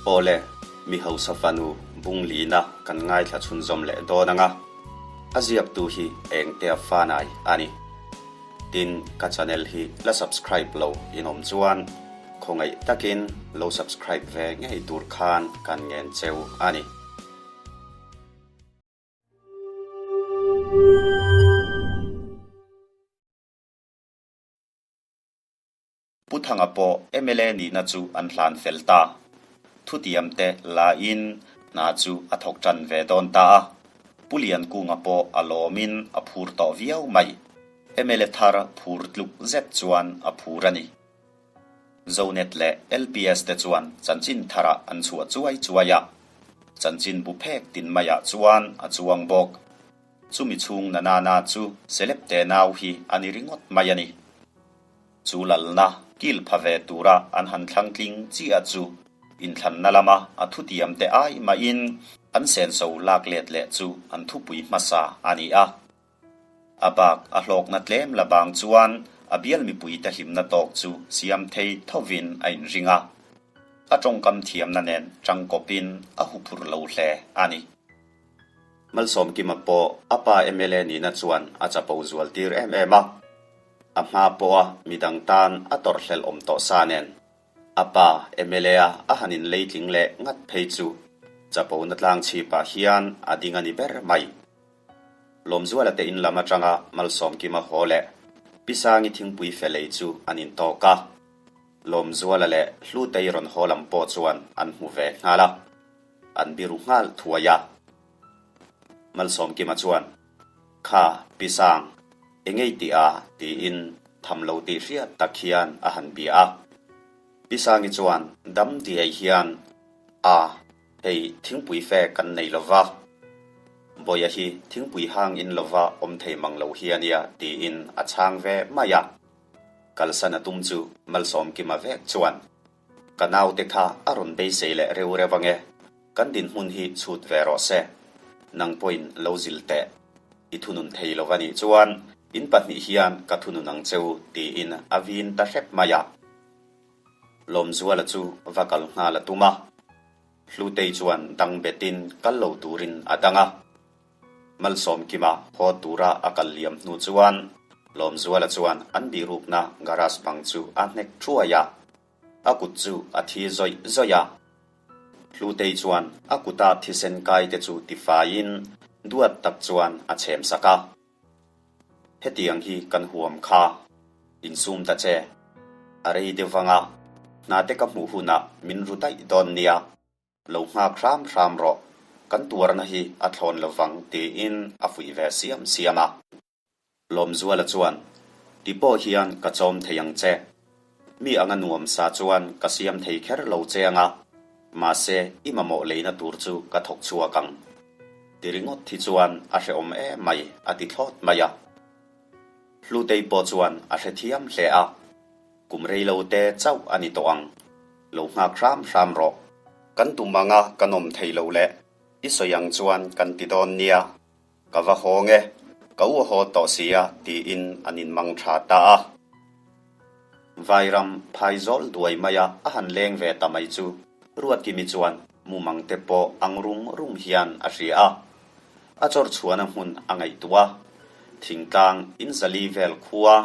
Awle, mi hausa fanu bung lina kan ngaithla chhunzawm leh dawn ang a, a ziaktu hi Engtea Fanai a ni. Tin, ka channel hi la subscribe lo in awm chuan khawngaih takin lo subscribe ve ngei tur khan kan ngen cheu a ni. Pu Thanga pawh mla nihna chu an hlan fel ta. Thutiam te la in hna chu a thawk tan ve dawn ta a. Pu Liankunga pawh a lawmin a phur tawh viau mai. Mla thar phur tluk zet chuan a phur a ni. Zonet leh LPS te chuan chanchin tharah an chhuah chuai chuai a. Chanchin bu phek tin maiah chuan a chuang bawk. Chumi chhung na nana chu celeb te nau hi a ni ringawt mai a ni. Chu lalna kil pha ve tura an han thlang tling chiah chu inthlanna lama a thutiam te ai mahin an senso lak let leh chu an thupui hmasa a ni a. A bak a hlawkna tlem la bang chuan a bial mipuite hlimna tawk chu siam thei thovin a inring a. A tawngkam thiamna nen tangkawpin a huphur lo hle a ni. Malsawmkima pawh a pa mla nihna chuan a chapo zual tir em em a. A hma pawha midang tan a tawrhhlelh awm tawh sa nen a pa mla a a han inleitling leh ngat phei chu chapona tlang chhipah hian a ding a ni ber mai. Lawmzuala te in lam atanga Malsawmkima haw leh Pi Sangi thingpui fe lei chu an intawk a. Lawmzuala leh Hlutei rawn haw lam pawh chuan an hmu ve nghal a. An biru nghal thuai a. Malsawmkima chuan, Kha, Pi Sang, engei tih a? tiin tham lo tih hriat tak hian a han bia a. Pi Sangi chuan dam diai hian, A, hei thingpui fe kan nei lo va, Bawia hi thingpui hang in lova awm thei mang lo hi a nia tiin a chhang ve mai a. Kalsan a tum chu Malsawmkima vek chuan, Ka naute kha a rawn beisei leh reu reuh ange, kan dinhmun hi chhut ve rawh se. Nang pawhin lo zil teh. I thunun thei lo anih chuan in pahnih hian ka thunun ang cheu tiin a vin ta hrep mai a. Lawmzuala chu va kal nghal a tum a. Hlutei chuan dang betin kal lo turin a dang a. Malsawmkima haw tura a kal liam hnu chuan Lawmzuala chuan an bihrukna garage bang chu a hnek thuai a, a kut chu a thi zawih zawih a. Hlutei chuan a kuta thisen kai te chu tifaiin duat tak chuan a chhem sak a. Hetiang hi kan huam kha, insum ta che. A rei deuh vang a, hna te ka hmuh hunah min ru daih dawn nia. Lo nghak hram hram rawh, kan tuarna hi a thlawn lo vang tiin a fuih ve siam siam a. Lawmzuala chuan, Ti pawh hian ka chawm thei ang che. Mi anga nuam sa chuan ka siam thei kher lo che anga, mahse i mamawh leina tur chu ka thawk chhuak ang. Ti ringawt hi chuan a hrehawm em mai a ti thlawt mai a. Hlutei pawh chuan a hrethiam hle a. Kum rei lo te chauh a ni tawh ang. Lo nghak hram hram rawh. Kan tum anga kan awm thei lo le, i sawi ang chuan kan ti dawn nia. Ka va hawng e, ka u haw tawh sia tiin an inmang tha ta a. Vairam phaizawl duai maia a han leng ve ta mai chu Ruatkimi chuan mumang te pawh ang rum rum hian a hria a. A chawr chhuahna hmun a ngaihtuah a, thingtlang in zali vel khua,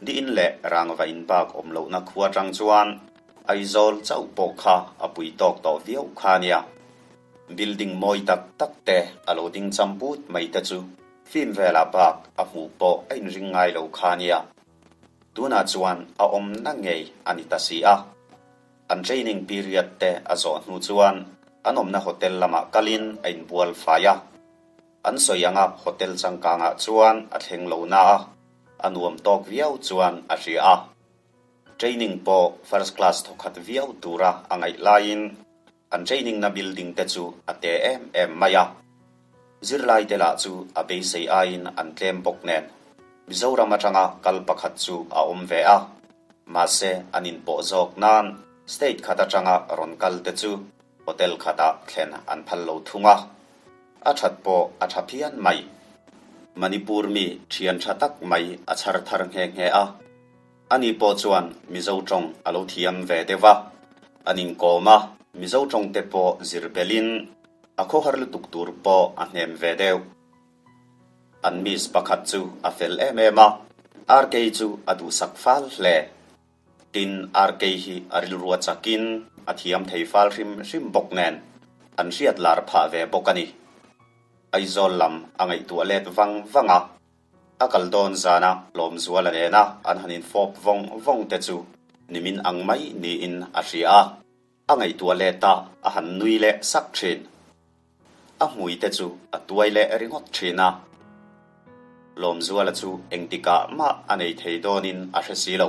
di in leh rangva in bak awm lohna khua tang chuan Aizawl chauh pawh kha a pui tawk tawh viau kha nia. Building mawi tak tak te a lo ding cham but mai te chu film velah bak a hmuh pawh a inring ngai lo kha nia. Tunah chuan a awmna ngei a ni ta si a. An training period te a zawh hnu chuan an awmna hotel lamah kalin a inbual fai a. An sawi anga hotel changkangah chuan a thleng lo na a, a nuam tawk viau chuan a hria a. Training pawh first class thawkhat viau tura a ngaih laiin an training na building te chu a te em em mai a. Zirlai te lah chu a beisei aiin an tlem bawk nen Mizoram atanga kal pakhat chu a awm ve a. Mahse, an inpawh zawk nan state khat atanga rawn kal te chu hotel khatah thlen an phal lo thung a. A that pawh a tha phian mai. Manipur mi thian tha tak mai a chhar thar nghe nghe a. Ani pawh chuan Mizo tawng a lo thiam ve deuh a, an inkawm a. Mizo tawng te pawh zir belhin a khawhar lutuk tur pawh a hnem ve deuh. An miss pakhat chu a fel em em a, RK chu a duhsak fal hle. Tin, RK hi a rilrua chakin a thiam thei fal hrim hrim bawk nen an hriat lar phah ve bawk a ni. Aizawl lam a ngaihtuah let vang vang a, a kal dawn zana Lawmzuala nena an han infawp vawng vawng te chu nimin ang mai niin a hria a, a ngaihtuah let a, a han nui leh sak thin. A hmui te chu a tuai leh ringawt thin a. Lawmzuala chu engtikah mah a nei thei dawnin a hre si lo.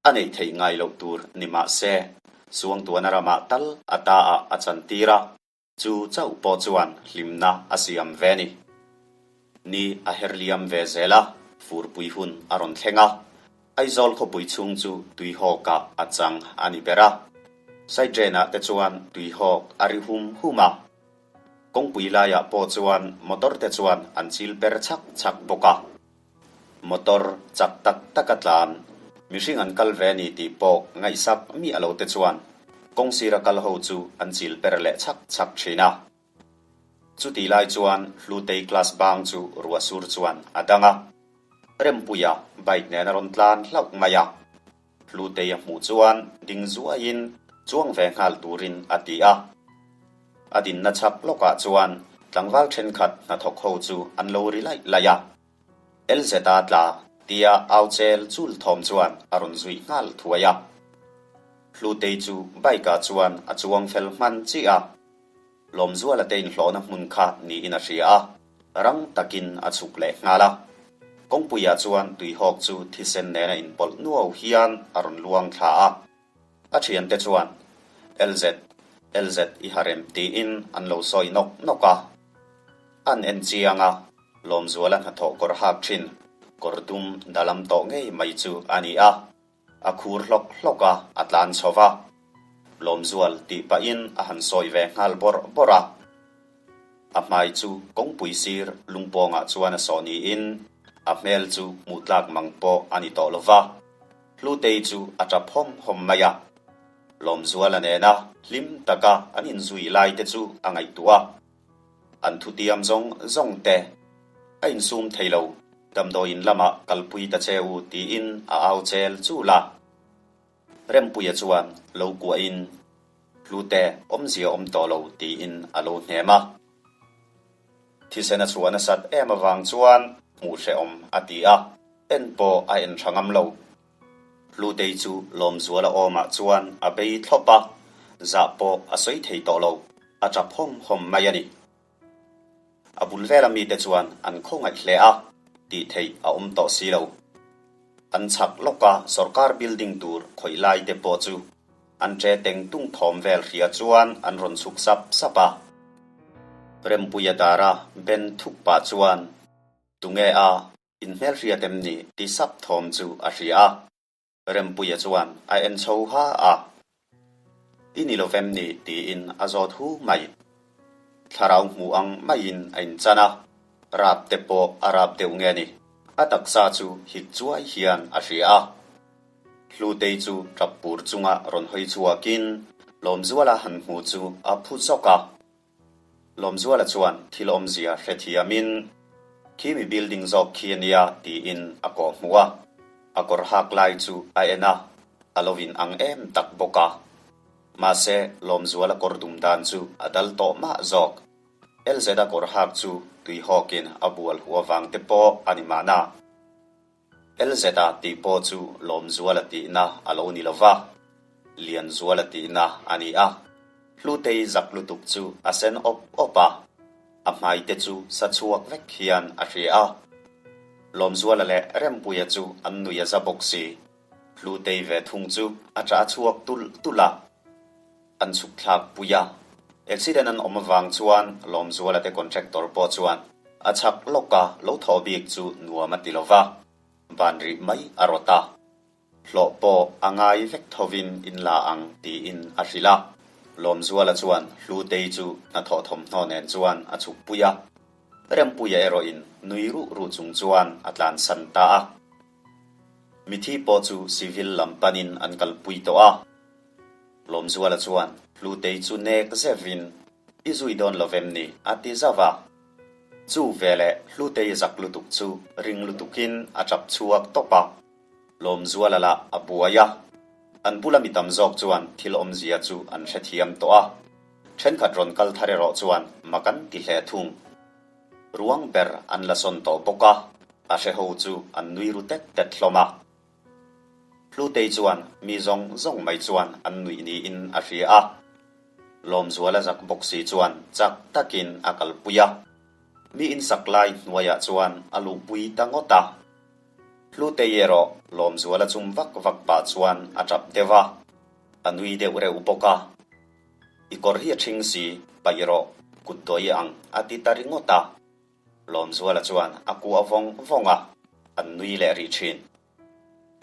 A neih theih ngai loh tur ni mah se, Suangtuana ramah tal a ta ah a chantir a. Chu chauh pawh chuan hlimna a siam ve ni. Ni a her liam ve zel a, furpui hun a rawn thleng a. Aizawl khawpui chhung chu tuihawkah a chang a ni ber a. Saiṭenah te chuan tuihawk a ri hum hum a. Kawngpui laiah pawh chuan motor te chuan an chil per chhak chhak bawk a. Motor chak tak taka tlan, mihring an kal ve a ni tih pawh ngaihsak miah lo te chuan kawng sira kal ho chu an chil per leh chhak chhak thin a. Chutih lai chuan Hlutei class bang chu ruah sur chuan a dang a, Rempuia bike nen a rawn tlan hlauh mai a. Hlutei a hmuh chuan ding zuaiin chuang ve nghal turin a ti a. A dinna chhak lawkah chuan tlangval thenkhat hnathawk ho chu an lo ri laih laih a. LZ-a tla tia au chel chul thawm chuan a rawn zuih nghal thuai a. Hlutei chu bike-ah chuan a chuang fel hman chiah a. Lawmzuala te inhlawhna hmun kha niin a hria a, rang takin a chhuk leh nghal a. Kawngpuiah chuan tuihawk chu thisen nena inpawlh nuau hian a rawn luang thla a. A thiante chuan, LZ, LZ i ha rem tiin an lo sawi nawk nawk a. An en chiang a, Lawmzuala hnathawh kawr hak thin, kawr dum dalam tawh ngei mai chu a ni a. A khur hlawk hlawk a, a tlan chho va. Lawmzual tih pahin a han sawi ve nghal bawrh bawrh a. A hmai chu kawngpui sir lungpawngah chuan a sawh niin a hmel chu hmuh tlak mang pawh a ni tawh lo va. Hlutei chu a tap hawm hawm mai a. Lawmzuala nena hlim taka an inzui lai te chu a ngaihtuah a. An thutiam zawng zawng te a insum thei lo, damdawiin lamah kalpui ta che u tiin a au chel chul a. Rempuia chuan lo kuahin Hlute awmzia awm tawh lo tiin a lo hnem a. Thisen a chhuah nasat em avang chuan hmuh hrehawm a ti a, en pawh a en tha ngam lo. Hlutei chu Lawmzuala awmah chuan a bei thlawp a, zah pawh a sawi thei tawh lo, a tap hawm hawm mai a ni. A bul vela mite chuan an khawngaih hle a, tih theih a awm tawh si lo. An chhak lawka sorkar building tur khawih lai te pawh chu an ṭe teng tung thawm vel hria chuan an rawn chhuk sap sap a. Rempuia dara ben thuk pah chuan, Tunge a, in hmelhriat em ni? ti sap thawm chu a hria a. Rempuia chuan a en chho ha a, I ni lo vem ni? tiin a zawt hu mai. Thlarau hmu ang maiin a inchan a, rap te pawh a rap deuh nge ni, a taksa chu hik chuai hian a hria a. Hlutei chu tap pur chunga rawn hawi chhuakin Lawmzuala han hmu chu a phu zawk a. Lawmzuala chuan thil awmzia hrethiamin, Khi mi building zawk khi a nia tiin a kawh hmuh a, a kawr hak lai chu a en a, a lo in ang em tak bawk a. Mahse, Lawmzuala kawr dum dan chu a dal tawh mah zawk. LZ-a kawr hak chu tuihawkin a bual huh avang te pawh a ni mahna. LZ-a tih pawh chu Lawmzuala tihna a lo ni lo va, Lianzuala tihna a ni a. Hlutei zak lutuk chu a sen awp awp a, a hmai te chu sa chhuak vek hian a hria a. Lawmzuala leh Rempuia chu an nui a za bawk si. Hlutei ve thung chu a ṭah chhuak tulh tulh a. An chhuk thlak pui a. Accident an awm avang chuan Lawmzuala te contractor pawh chuan a chhak lawka lo thawh bik chu nuam a ti lo va, van rih mai a rawt a. Hlawh pawh a ngai vek thovin in la ang tiin a hrilh a. Lawmzuala chuan Hlutei chu hnathawh thawmhnaw nen chuan a chhuk pui a. Rempuia erawhin nui ruh ruh chung chuan a tlansan ta a. Mithi pawh chu civil lam panin an kalpui tawh a. Lawmzuala chuan. Hlutei chu nek zevin, I zui dawn lo vem ni? a ti zauh a. Chu veleh Hlutei zak lutuk chu ring lutukin a tap chhuak tawp a. Lawmzuala lah a buai a. An bula mi tam zawk chuan thil awmzia chu an hrethiam tawh a. Thenkhat rawn kal thar erawh chuan mak an ti hle thung. Ruang ber an la sawn tawh bawk a, a hreho chu an nui ru tet tet hlawm a. Hlutei chuan mi zawng zawng mai chuan an nuih niin a hria a. Lawmzuala zak bawk si chuan chak takin a kalpui a. Mi insak lai hnuaiah chuan a luhpui ta ngawt a. Hlutei erawh Lawmzuala chum vak vak pah chuan a tap deuh a, a nui deuh reuh bawk a. I kawr hi a ṭhing si, paih rawh, kut dawi ang, a ti ta ringawt a. Lawmzuala chuan a kuah vawng vawng a, an nui leh rih ṭhin.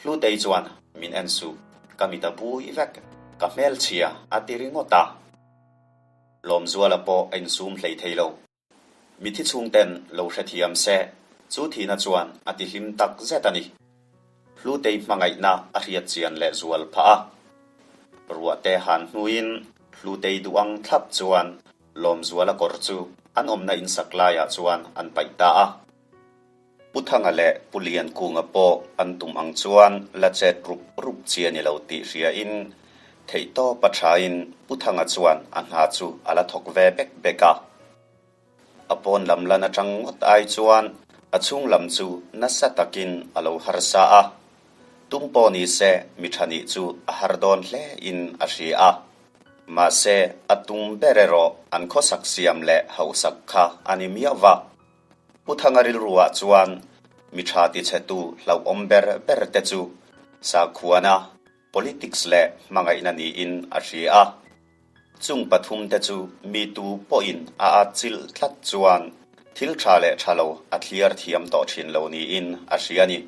Hlutei chuan min en suh, ka mit a bui vek, ka hmelchhia, a ti ringawt a. Lawmzuala pawh a insum hlei thei lo. Mithi chhungten lo hrethiam se, chu thihna chuan a ti hlim tak zet a ni. Hlutei hmangaihna a hriat chian leh zual phah a. Ruahte han hnuin Hlutei duh ang thlap chuan Lawmzuala kawr chu an awmna insak laiah chuan an paih ta a. Pu Thanga leh Pu Liankunga pawh an tum ang chuan la chet rup rup chi a ni lo tih hriain theihtawp a thain Pu Thanga chuan a hna chu a la thawk ve bek bek a. A pawn lam lan atang ngawt ai chuan a chhung lam chu nasa takin a lo harsa a. Tum pawh ni se mi tha nih chu a har dawn hle in a hria a. Mahse a tum ber erawh an khawsak siam leh hausak kha a ni miau va. Pu Thanga rilruah chuan mi tha tichhetu hlauhawm ber ber te chu sakhuana, politics leh hmangaihna niin a hria a. Chung pathum te chu mi tu pawhin a atchilh tlat chuan thil tha leh tha lo a thliar thiam tawh thin lo niin a hria a ni.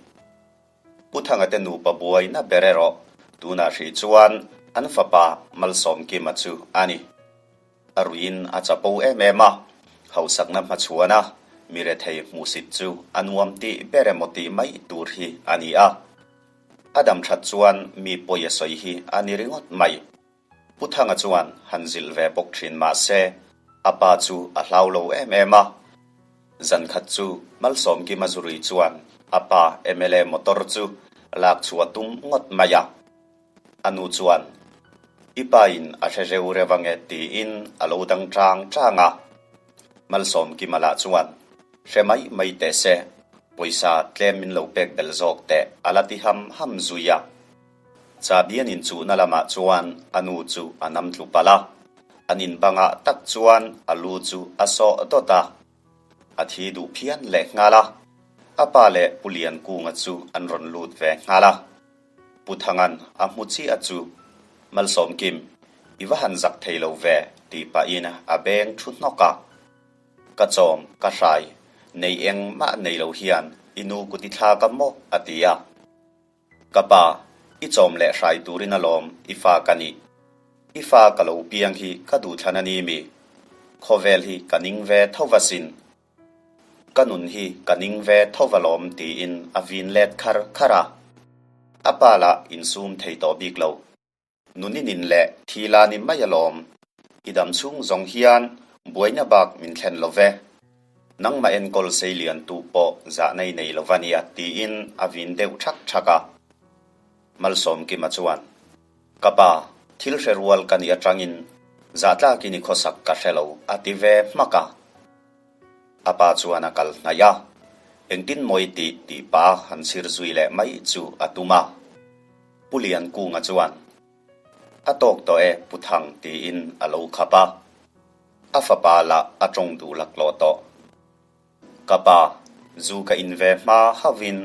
Pu Thanga te nupa buaina ber erawh tunah hrih chuan an fapa Malsawmkima chu a ni. A ruiin a chapo em em a, hausakna hmachhuana mi rethei hmuhsit chu a nuam tih ber emaw tih mai tur hi a ni a. A dam that chuan mi pawi a sawi hi a ni ringawt mai. Pu Thanga chuan han zilh ve bawk thin mah se, a pa chu a hlau lo em em a. Zan khat chu Malsawmkima zurui chuan a pa mla motor chu lak chhuah tum ngawt mai a. A nu chuan, I pa in a hre reu reuh ange tiin a lo dang chang chang a. Malsawmkima lah chuan, Hre mai mai teh se, pawisa tlem min lo pek belh zawk teh a la ti ham ham zui a. Chahbi an inchuhna lamah chuan a nu chu a nam tlu palh a, an inbangah tak chuan a lu chu a sawh dawt a. A thi duh phian leh nghal a, a pa leh Pu Liankunga chu an rawn lut ve nghal a. Pu Thangan a hmu chiah chu, Malsawmkim, i va han zak thei lo ve, tih pahin a beng thu hnawk a. Ka chawm, ka hrai, nei engmah nei lo hian i nu kut i thlak a maw? a ti a. Ka pa, i chawm leh hrai turin alawm i fa ka nih. I fa ka lo piang hi ka duhthlan a ni mi? Khawvel hi ka ning ve tho va sin. Ka nun hi ka ning ve tho va lawm tiin a vin let khar khar a. A pa lah insum thei tawh bik lo. Nuninin leh thi la ni mai alawm. I dam chhung zawng hian buaina bak min thlen lo ve. Nangmah enkawl seilian tu pawh zahna i nei lo va nia tiin a vin deuh thak thak a. Malsawmkima chuan, Ka pa, thil hre rual ka nih atangin zahtlakin i khawsak ka hre lo a ti ve hmak a. A pa chuan a kal hnaih a, engtin mawi tih tih pa han chhir zui leh mai chu a tum a. Pu Liankunga chuan, A tawk tawh e Pu Thang tiin a lo khap a. A fapa lah a tawng duh laklawh tawh. Ka pa, zu ka in ve hma hauhin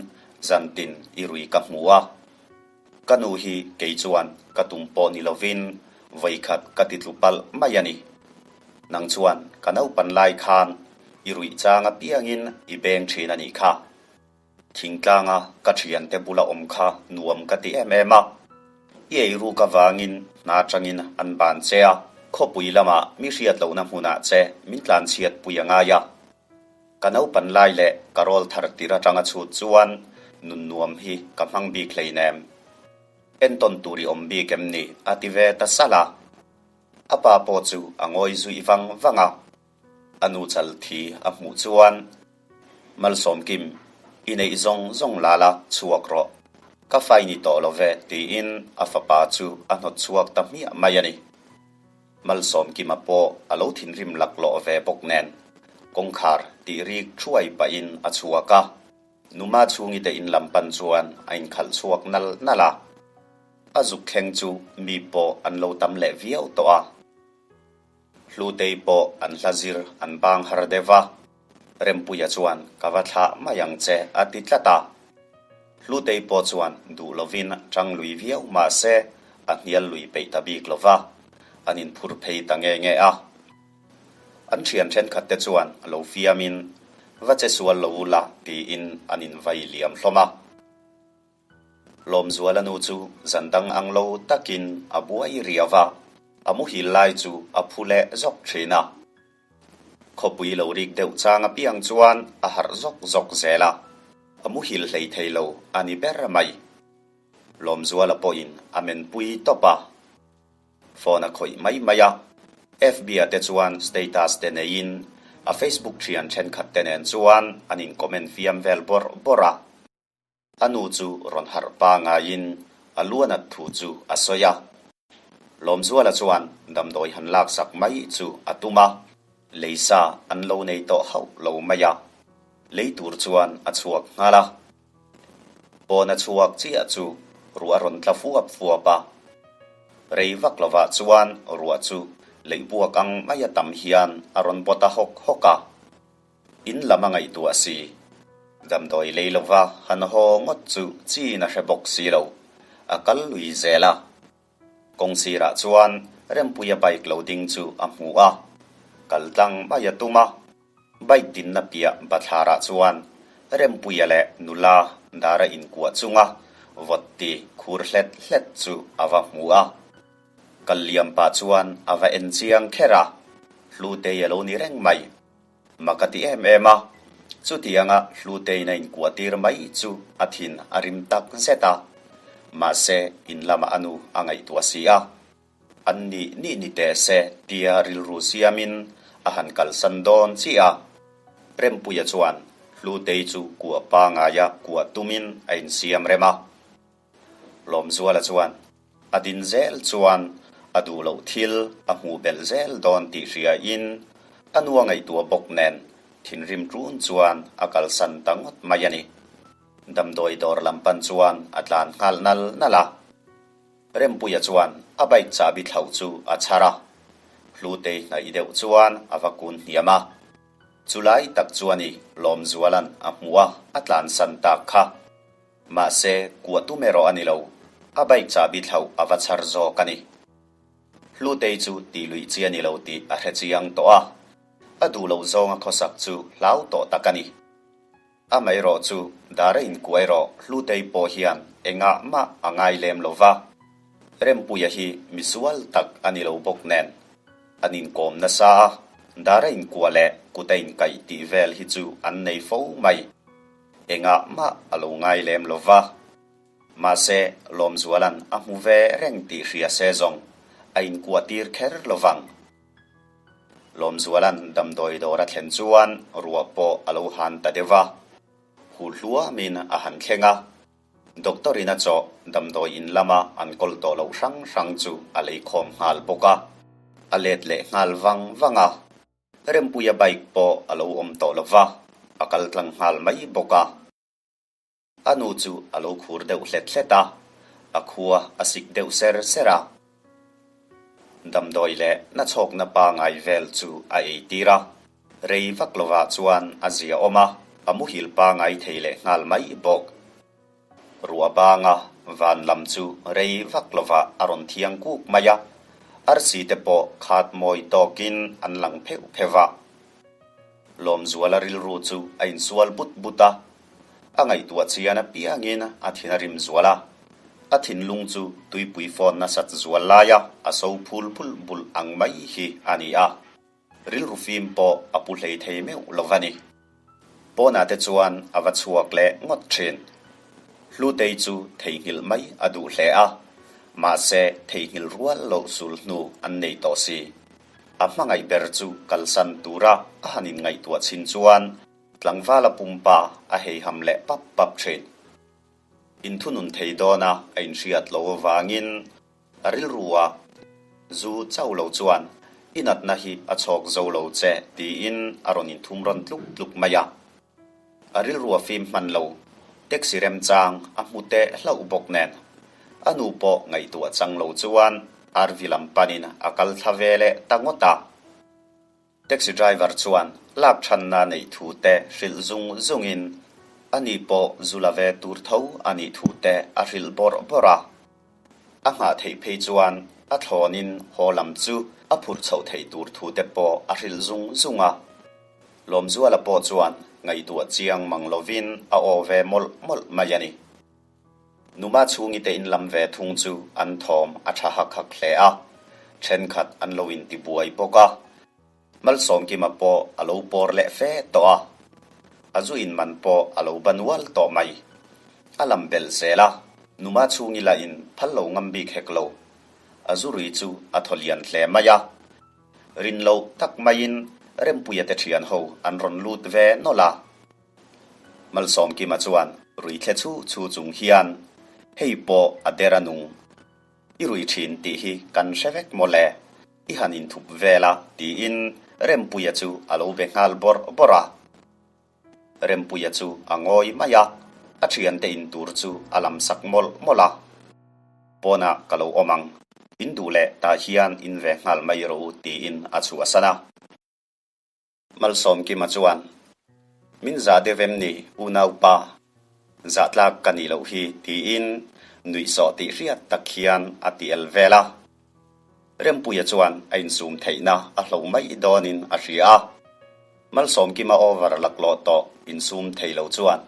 zantin i rui ka hmu a. Ka nu hi kei chuan ka tum pawh ni lovin vawikhat ka ti tlu palh mai a ni. Nang chuan ka naupan lai khan i ruih chang apiangin i beng thin a nih kha. Thingtlanga ka thiante bula awm kha nuam ka ti em em a. I eiruk avangin hna atangin an ban che a, khawpui lamah mi hriat lohna hmunah che min tlanchhiat pui a ngai a. Ka naupan lai leh ka rawl thar tir atanga chhut chuan nun nuam hi ka hmang bik hleinem. Entawn tur i awm bik em ni? a ti ve ta salh a. A pa pawh chu a ngawi zui vang vang a. A nu chal thi a hmuh chuan, Malsawmkim, i neih zawng zawng la la chhuak rawh. Ka fai ni tawh lo ve, tiin a fapa chu a hnawt chhuak ta hmiah mai a ni. Malsawmkima pawh a lo thinrim laklawh ve bawk nen, kawngkhar tih rik thuai pahin a chhuak a. Numa chhungite in lam pan chuan a inkhalh chhuak nal nal a. A zuk thleng chu mi pawh an lo tam leh viau tawh a. Hlutei pawh an hla zir an bang har deuh va, Rempuia chuan ka va thlah mai ang che a ti tlat a. Hlutei pawh chuan duh lovin tang lui viau mah se a hnial lui peih ta bik lo va, an inphur phei ta nge nge a. An thian thenkhat te chuan a lo fiamin va che sual lo u la tiin an invai liam hlawm a. Lawmzuala nu chu zan dang ang lo takin a buai riau a, a muhil lai chu a phu leh zawk thin a. Khawpui lo rik deuh chang apiang chuan a harh zawk zawk zel a, a muhil hlei thei lo a ni ber mai. Lawmzuala pawhin a menpui tawp a. Phone a khawih mai mai a, FB-a te chuan status te neiin a Facebook thian thenkhat te nen chuan an in comment fiam vel bawrh bawrh a. A nu chu rawn harh pangaiin a luanat thu chu a sawi a. Lawmzuala chuan damdawi han laksak mai chu a tum a, leisa an lo nei tawh hauh lo mai a, lei tur chuan a chhuak nghal a. Pawn a chhuak chiah chu ruah a rawn tla fuap fuap a, rei vak lovah chuan ruah chu leihbuak ang maia tam hian a rawn baw ta hawk hawk a. In lam a ngaihtuah si. Damdawi lei lova han haw ngawt chu chin a hre bawk si lo. A kal lui zel a. Kawng sirah chuan Rempuia bike lo ding chu a hmu a. Kal tlang mai a tum a. Bike dinna piah bathlarah chuan Rempuia leh nula dara inkuah chunga vawt ti khur hlet hlet chu a va hmu a. Kal liam pah chuan a va en chiang kher a. Hlutei a lo ni reng mai. Mak a ti em em a, chutianga Hluteiin a inkuah tir mai chu a thin a rim tak zet a. Mahse, in lamah a nu a ngaihtuah si a. An nih nih ni teh se tia rilru siamin a han kalsan dawn chiah a. Rempuia chuan Hlutei chu kuah pangaia kuah tumin a insiam rem a. Lawmzuala chuan a din zel chuan a duh loh thil a hmuh belh zel dawn tih hriain a nua ngaihtuah bawk nen thinrim ṭun chuan a kalsan ta ngawt mai a ni. Damdawi dawr lam pan chuan a tlan nghal nal nal a. Rempuia chuan a bike chahbi thlauh chu a chhar a, Hlutei hnaih deuh chuan a va kun hniam a. Chulai tak chuan i Lawmzuala'n a hmuh a, a tlansan tak kha. Mahse, kuah tum erawh a ni lo, a bike chahbi thlauh a va chhar zawk a ni. Hlutei chu tih luih chi a ni lo tih a hre chiang tawh a, a duh loh zawnga khawsak chu hlau tawh tak a ni. Amaherawh chu dara inkuah erawh Hlutei pawh hian engah mah a ngai lem lo va, Rempuia hi misual tak a ni lo bawk nen, an inkawm nasa a, dara inkuah leh kut a inkaih tih vel hi chu an nei fo mai. Engah mah a lo ngai lem lo va. Mahse, Lawmzuala'n a hmu ve reng tih hria se zawng a inkuah tir kher lo vang. Lawmzuala'n damdawi dawr a thlen chuan ruah pawh a lo han ta deuh va. Huh hluamin a han thleng a. Doctor in a chawh damdawi in lama an kawl tawh loh hrang hrang chu a lei khawm nghal bawk a. A let leh nghal vang vang a. Rempuia bike pawh a lo awm tawh lo va, a kal tlang nghal mai bawk a. A nu chu a lo khur deuh hlet hlet a, a khua a sik deuh ser ser a. Damdawi leh nachhawkna pangai vel chu a ei tir a, rei vak lovah chuan a zia awm a, a muhil pangai thei leh nghal mai bawk. Ruah banga van lam chu rei vak lovah a rawn thiang kuk mai a, arsi te pawh khat mawi tawkin an lang pheuh pheuh a. Lawmzuala rilru chu a insual but but a, a ngaihtuah chian apiangin a thin a rim zual a, a thinlung chu tuipui fawn nasat zual laia a so phul bulh bulh ang mai hi a ni a. Rilru fim pawh a pu hlei thei meuh lo va ni. Pawnah te chuan a va chhuak leh ngawt thin. Hlutei chu theihnghilh mai a duh hle a. Mahse, theihnghilh rual loh sul hnu an nei tawh si. A hmangaih ber chu kalsan tura a han inngaihtuah chhin chuan tlangvala pumpa a heiham leh pap pap thin. Inthunun thei dawna a inhriat lo avangin a rilrua zu chauh lo chuan i natna hi a chhawk zo lo che tiin a rawn inthum rawn tluk tluk mai a. A rilrua fim hman lo, taxi remchang a hmu teh hlauh bawk nen a nu pawh ngaihtuah chang lo chuan RV lam panin a kal thla ve leh ta ngawt a. Taxi driver chuan lak thanna neih thu te hrilh zung zungin a ni pawh zu la ve tur tho a nih thu te a hrilh bawrh bawrh a. A nghah theih phei chuan a thlawnin haw lam chu a phurh chhoh theih tur thu te pawh a hrilh zung zung a. Lawmzuala pawh chuan ngaihtuah chiang mang lovin a aw ve mawlh mawlh mai a ni. Numa chhungi te in lam ve thung chu an thawm a tha hak hak hle a, thenkhat an lo inti buai bawk a. Malsawmkima pawh a lo pawr leh fe tawh a, a zu in man pawh a lo ba nual tawh mai. A lam belh zel a, Numa chhungi lah in phal lo ngam bik hek lo. A zu rui chu a thaw lian hle mai a. Rin loh tak maiin Rempuia te thian ho an rawn lut ve nawlh a. Malsawmkima chuan rui thle chhu chhu chung hian, Hei pawh a der a nung. I rui thin tih hi kan hre vek maw le? I han inthup vel a tiin Rempuia chu a lo be nghal bawrh bawrh a. Rempuia chu a ngawi mai a, a thiante in tur chu a lam sak mawlh mawlh a. Pawnah ka lo awm ang, in duh leh tah hian in ve nghal mai rawh u tiin a chhuahsan a. Malsawmkima chuan, Min zah deuh em ni, unaupa? Zah tlak ka nih loh hi, tiin nuihsawh tih hriat tak hian a ti el vel a. Rempuia chuan a insum theihna a hlo mai dawnin a hria a. Malsawmkima over laklawh tawh insum thei lo chuan,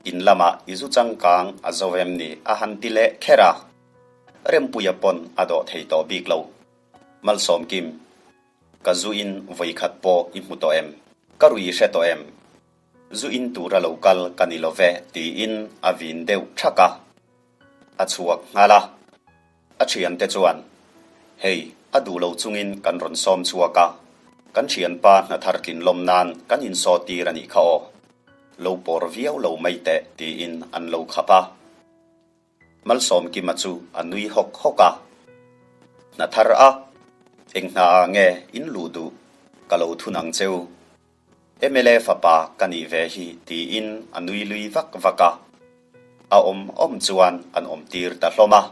In lamah i zu changkang a zo em ni? a han ti leh kher a. Rempuia pawn a dawh thei tawh bik lo. Malsawmkim. Ka zu in vawi khat pawh i hmu tawh em? Ka rui i hre tawh em? Zu in tura lo kal ka ni lo ve tiin a vin deuh thak a. A chhuak nghal a. A thiante chuan, Hei, a duh lo chungin kan rawn sawm chhuak a, kan thianpa hna thar tlin lawm nan kan insaw tir a nih kha aw. Lo pawr viau lo mai teh tiin an lo khap a. Malsawmkima chu a nui hawk hawk a. Hna thar a, eng hna ah nge in luh duh ka lo thun ang cheu. Mla fapa ka nih ve hi tiin a nui lui vak vak a. A awm awm chuan an awm tir ta hlawm a.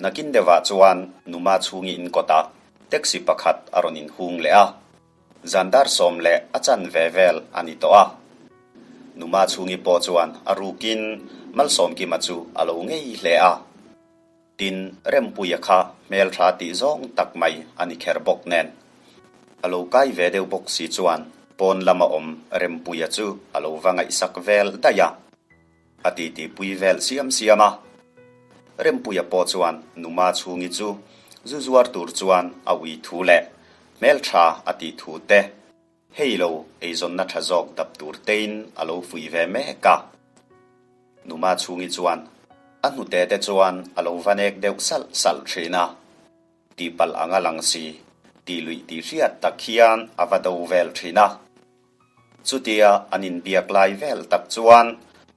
Nakin deuhah chuan Numa chhungi in kawtah taxi pakhat a rawn inhung leh a. Zan dar 10 leh a chan ve vel a ni tawh a. Numa chhungi pawh chuan a rukin Malsawmkima chu a lo ngei hle a. Tin, Rempuia kha hmeltha tih zawng tak mai a ni kher bawk nen. A lo kai ve deuh bawk si chuan pawn lama awm Rempuia chu a lo va ngaihsak vel daih a. A titi pui vel siam siam a. Rempuia pawh chuan Numa chhungi chu zu zuar tur chuan a ui thu leh hmeltha a tih thu te, hei lo eizawnna tha zawk dap tur tein a lo fuih ve mek a. Numa chhungi chuan a hnute te chuan a lo va nek deuh salh salh thin a. Tihpalh anga lang si, tih luih tih hriat tak hian a va do vel thin a. Chutia an inbiak lai vel tak chuan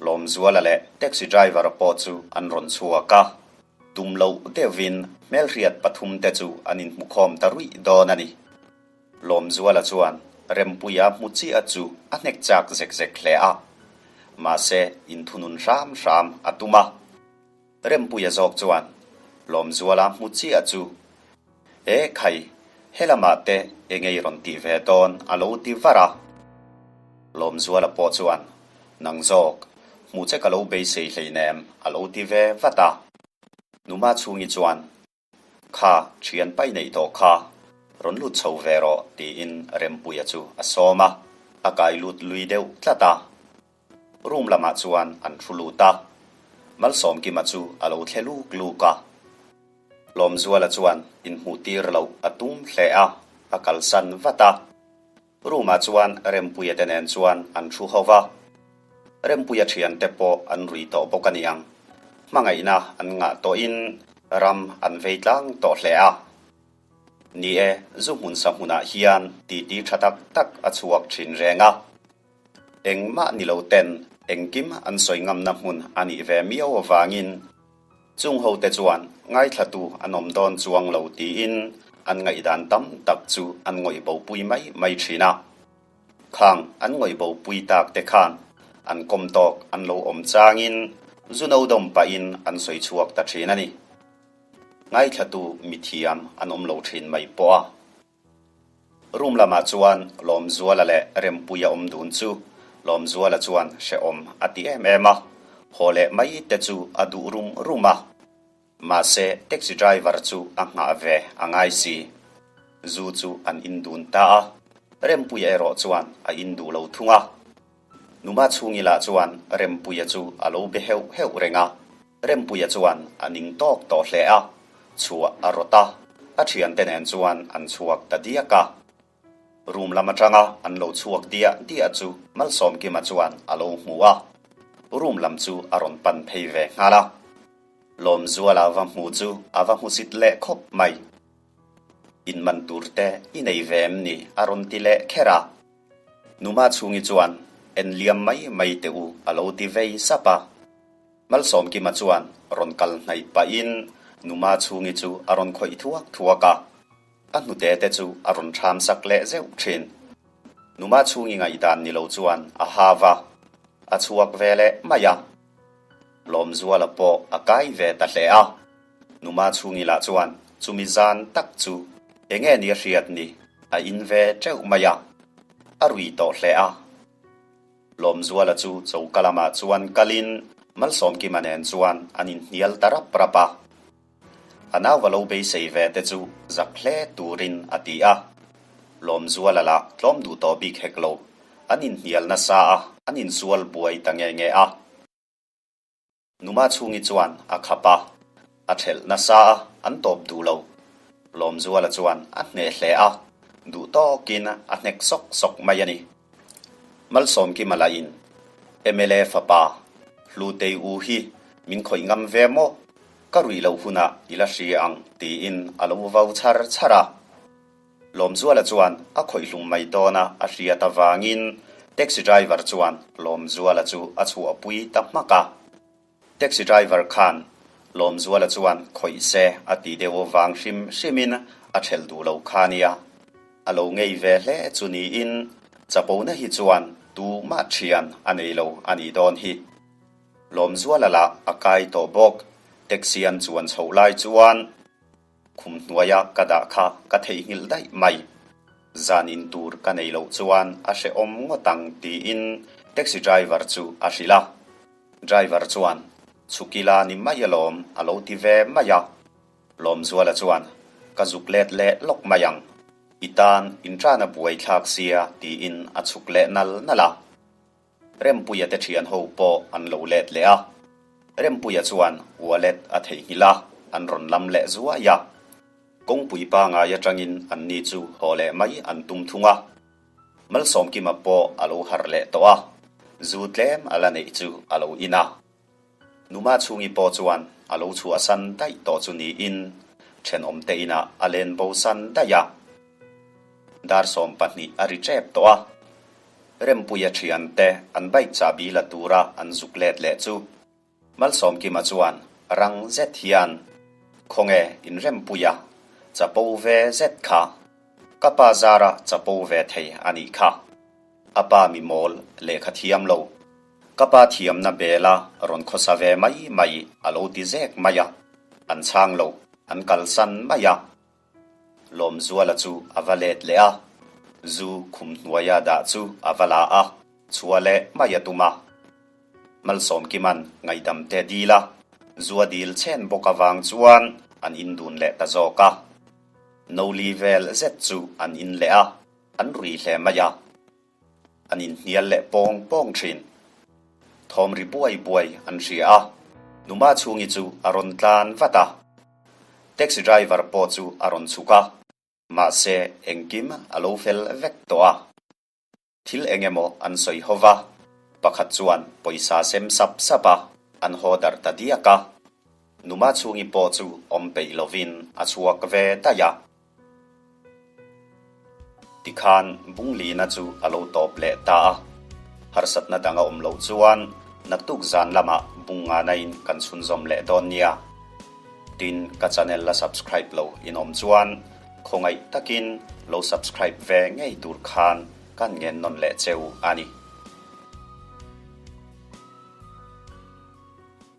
Lawmzuala leh taxi driver pawh chu an rawn chhuak a. Tum loh deuhin hmelhriat pathum te chu an inhmukhawm ta ruih dawn a ni. Lawmzuala chuan Rempuia hmu chiah chu a hnek chak zek zek hle a. Mahse inthunun hram hram a tum a. Rempuia zawk chuan Lawmzuala hmu chiah chu, E khai, helamah te engei rawn tih ve dawn a lo ti var a. Lawmzuala pawh chuan, Nang zawk, hmuh che ka lo beisei hleinem a lo ti ve vat a. Numa chhungi chuan, Kha, thian pai neih tawh kha, rawn lut chho ve rawh tiin Rempuia chu a sawm a, a kai lut lui deuh tlat a. Room lamah chuan an thu lut a, Malsawmkima chu a lo thle luk luk a. Lawmzuala chuan inhmuh tir loh a tum hle a, a kalsan vat a. Room-ah chuan Rempuia te nen chuan an thu ho va, Rempuia thiante pawh an rui tawh bawk a ni ang. Hmangaihna an ngah tawhin ram an vei tlang tawh hle a. Ni e, zu hmun sa hmunah hian titi tha tak tak a chhuak thin reng a. Engmah ni lo ten engkim an sawi ngamna hmun a nih ve miau avangin chung hote chuan ngaithlatu an awm dawn chuang lo tiin an ngaihdan tam tak chu an ngawih bopui mai mai thin a. Khang an ngawih bopui tak te khan an kawm tawk an lo awm changin zu no dawm pahin an sawi chhuak ta thin a ni. Ngaithlatu mithiam an awm lo thin mai pawh a. Room lamah chuan Lawmzuala leh Rempuia awm dun chu Lawmzuala chuan hrehawm a ti em em a, haw leh mai te chu a duh rum rum a. Mahse taxi driver chu a nghah ve a ngai si. Zu chu an in dun ta a, Rempuia erawh chuan a in duh lo thung a. Numa chhungila chuan Rempuia chu a lo be heuh heuh reng a. Rempuia chuan a ning tawk tawh hle a, chhuah a rawt a, a thiante nen chuan an chhuak ta diak a. Room lam atanga an lo chhuak diah diah chu Malsawmkima chuan a lo hmu a, room lam chu a rawn pan phei ve nghal a. Lawmzuala va hmu chu a va hmusit leh khawp mai. Inman tur te i nei ve em ni? a rawn ti leh kher a. Numa chhungi chuan en liam mai mai teh u a lo ti vei sap a. Malsawmkima chuan rawn kal hnaih pahin Numa chhungi chu a rawn khawih thuak thuak a, a hnute te chu a rawn ṭham sak leh zeuh ṭhin. Numa chhungi ngaihdan ni lo chuan a ha va, a chhuak ve leh mai a. Lawmzuala pawh a kai ve ta hle a, Numa chhungi lah chuan chumi zan tak chu enge ni a hriat ni a in ve ṭeuh mai a, a rui tawh hle a. Lawmzuala chu choka lamah chuan kalin Malsawmkima nen chuan an inhnial ta rap rap a. A nauva lo beisei ve te chu zak hle turin a ti a. Lawmzuala lah tlawm duh tawh bik hek lo, an inhnial nasa a, an insual buai ta nge nge a. Numa chhungi chuan a khap a, a thelh nasa a, an tawp duh lo. Lawmzuala chuan a hneh hle a, duh tawkin a hnek sawk sawk mai a ni. Malsawmkima lahin, mla fapa, Hlutei u hi min khawih ngam ve maw? Ka ruih loh hunah i la hria ang, tiin a lo vau char char a. Lawmzuala chuan a khawih hlum mai dawn a a hriat avangin taxi driver chuan Lawmzuala chu a chhuahpui ta hmak a. Taxi driver khan Lawmzuala chuan khawih se a ti deuh avang hrim hrimin a thelh duh lo kha nia. A lo ngei ve hle chu niin chapona hi chuan tumah thian a nei lo a nih dawn hi. Lawmzuala lah a kai tawh bawk. Taxi an chuan chhoh lai chuan. Khum hnuaia ka dah kha ka theihnghilh daih mai. Zan in tur ka nei loh chuan a hrehawm ngawt ang tiin taxi driver chu a hrilh a. Driver chuan, Chhukila ni mai alawm a lo ti ve mai a. Lawmzuala chuan, Ka zuk let leh lawk mai ang. I tan inṭana buai thlak sia tiin a chhuk leh nal nal a. Rempuia te thian ho pawh an lo let leh a, Rempuia chuan wallet a theihnghilh a, an rawn lam leh zuai a. Kawngpui pangai atangin anni chu haw leh mai an tum thung a. Malsawmkima pawh a lo harh leh tawh a, zu tlem a la neih chu a lo in a. Numa chhungi pawh chuan a lo chhuahsan daih tawh chu niin thenawmte inah a len bosan daih a. Dar 12 a ri tep tawh a. Rempuia thiante an bike chahbi la tura an zuk let leh chu Malsawmkima chuan rang zet hian, Khawnge in Rempuia chapo ve zet kha, ka pa zara chapo ve thei a nih kha. A pa mi mawl lehkha thiam lo, ka pa thiamna bela rawn khawsa ve mai mai a lo ti zek mai a, an chhang lo, an kalsan mai a. Lawmzuala chu a va let leh a, zu khum hnuaia dah chu a va la a, chhuah leh mai a tum a. Malsawmkima'n ngaihdam te dil a, zu a dil chhen bawk avang chuan an indun leh ta zawk a. Noli vel zet chu an in leh a, an rui hle mai a. An inhnial leh pawng pawng thin. Thawm ri buai buai an hria a, Numa chhungi chu a rawn tlan vat a. Taxi driver pawh chu a rawn chhuk a, mahse engkim a lo fel vek tawh a. Thil eng emaw an sawi ho va, pakhat chuan pawisa sem sap sap a, an haw darh ta diak a. Numa chhungi pawh chu awm peih lovin a chhuak ve daih a. Tikhan Bunglina chu a lo tawp leh ta a. Harsatna dang a awm loh chuan naktuk zan lamah Bungnganain kan chhunzawm leh dawn nia. Tin, ka channel la subscribe lo in awm chuan khawngaih takin lo subscribe ve ngei tur khan kan ngen nawn leh cheu a ni.